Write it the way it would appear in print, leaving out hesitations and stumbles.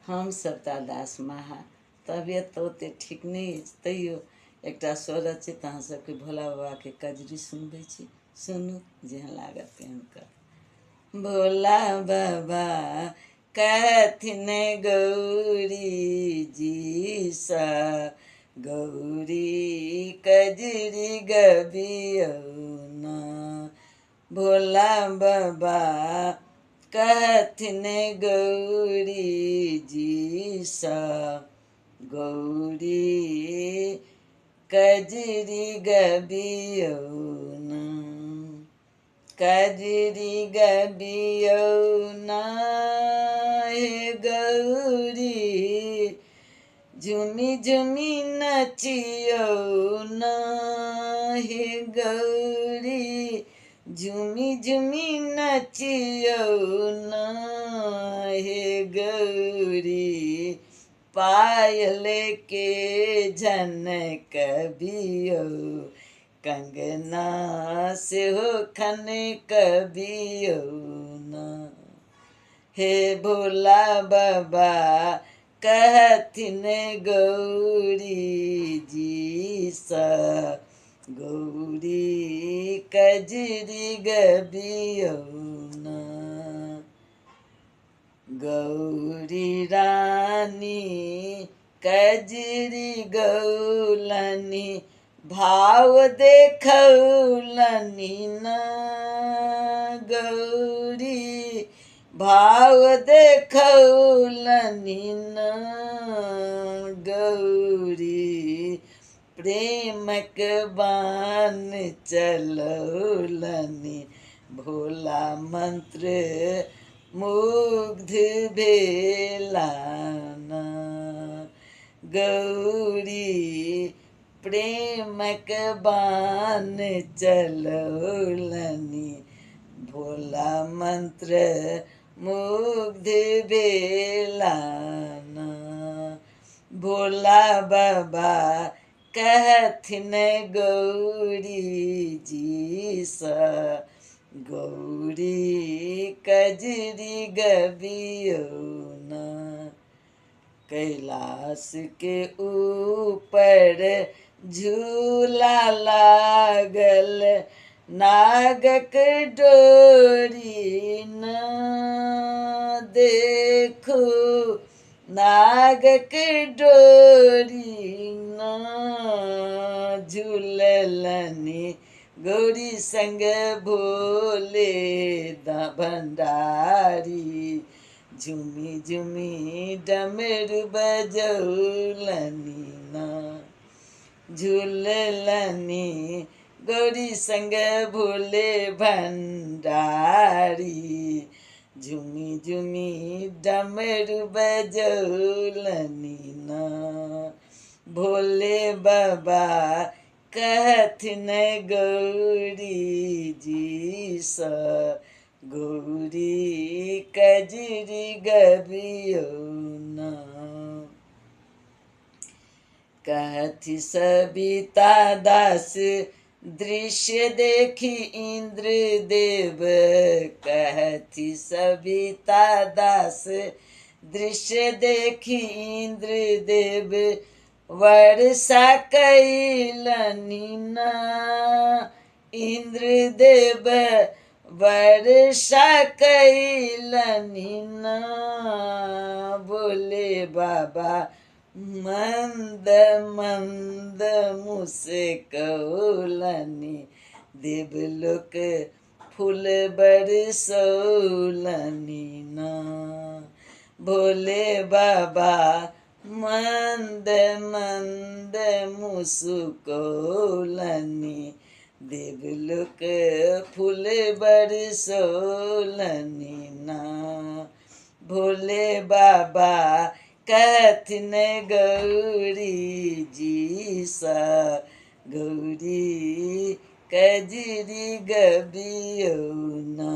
हम सविता दास महा। तबियत तऽ ओतेक ठीक नहि अछि, तैयो एकटा स्वरचित अहाँ सबके भोला बाबाके कजरी सुनबै छी। सुनू, जेहन लागत तेहन कर। भोला बाबा कहथिन गौरी जी सा, गौरी कजरी गबियौ ना। भोला बाबा कहथिन गौरी जी सा, गौरी कजरी गबियौ ना। कजरी गबियौ ना हे गौरी, झुमी झुमी नचियौ ना हे गौरी, झुमी झुमी नचियौ ना हे गौरी। पायल के झनकबियौ, कंगना सेहो खनकबियौ ना। हे भोला बाबा कहथिन गौरी जी सा, गौरी कजरी गबियौ ना। गौरी रानी कजरी गौलनी, भाव देखौलनि ना। गौरी भाव देखौलनि ना। गौरी प्रेमक बाण चलौलनि, भोला मंत्र मुग्ध भेला ना। गौरी प्रेमक बाण चलौलनि, भोला मंत्र मुग्ध भेला ना। भोला बाबा कहथिन गौरी जी सा, गौरी कजरी गबियौ ना। कैलाश के ऊपर झूला लागल, नागक डोरी ना। देखू नागक डोरी ना, झूललनि गौरी संग भोले दा भंडारी, झुमी झुमी डमरू बजौलनि ना। झूललनि गौरी संग भोले भंडारी, झुमी झुमी डमरू बजौलनि ना। भोले बाबा कहथिन गौरी जी सा, गौरी कजरी गबियौ ना। कहथि सविता दास दृश्य देखी इंद्र देव, कहथि सविता दास दृश्य देखी इंद्र देव, वर्षा कैलनि ना। इंद्र देव वर्षा कैलनि ना। बोले बाबा मंद मंद मुस्कौलनि, देवलोक फूल बरसौलनि ना। भोले बाबा मंद मंद मुस्कौलनि, देवलोक फूल बरसौलनि ना। भोले बाबा कहथिन गौरी जी सा, गौरी कजरी गबियौ ना।